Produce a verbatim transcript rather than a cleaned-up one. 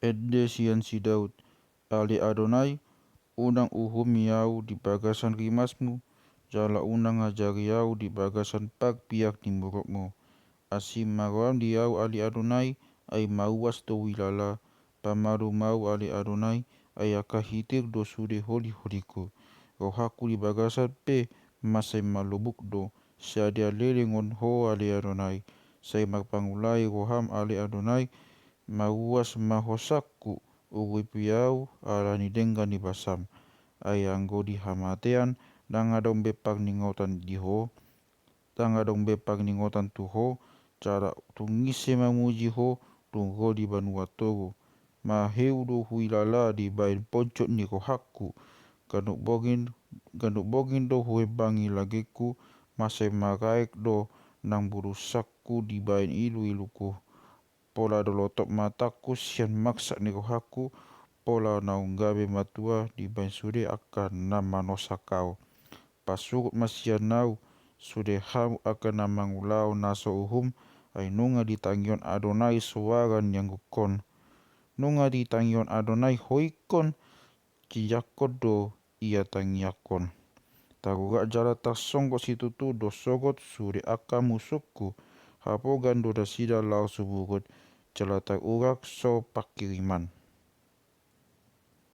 Ende sian si Daud. Ale Adonai, unang uhumi ahu di bagasan rimasmu, jala unang ajari ahu di bagasan pangpiak ni murukmu. Asi ma roham di ahu, ale Adonai, ai mauas do huilala. Pamalum ahu, ale Adonai, ai angka hitir do sude holiholingku. Rohangku di bagasan pe mansai malobuk do, sai dialelengon ho, ale Adonai. Sai marpangulai roham, ale Adonai, mauas ma hosangku, urupi ahu ala ni denggan ni basam. Ai anggo di hamatean, ndang adong be parningotan di ho, ndang adong be parningotan tu ho, jala tung ise mamuji ho, tung ro di banua toru. Maheu do huilala dibahen ponjot ni rohangku. Ganup borngin, ganup borngin do huhembangi lagengku, mansai maraek do nang bulusangku dibahen iluiluku. Pola dolotop matangku sian maksak ni rohangku, pola naung gabe matua dibahen sude angka na manosak ahu. Pasurut ma sian ahu sude hamu angka na mangulahon na so uhum, ai nunga ditangihon Adonai soara ni anggukon. Nunga ditangihon Adonai ho ingkon, ciangkon do ia tangiangkon. Tarurat jala tarsonggot situtu do sogot sude angka musungku, hapogan do nasida laho suburut, jala tarurat so pangkiriman.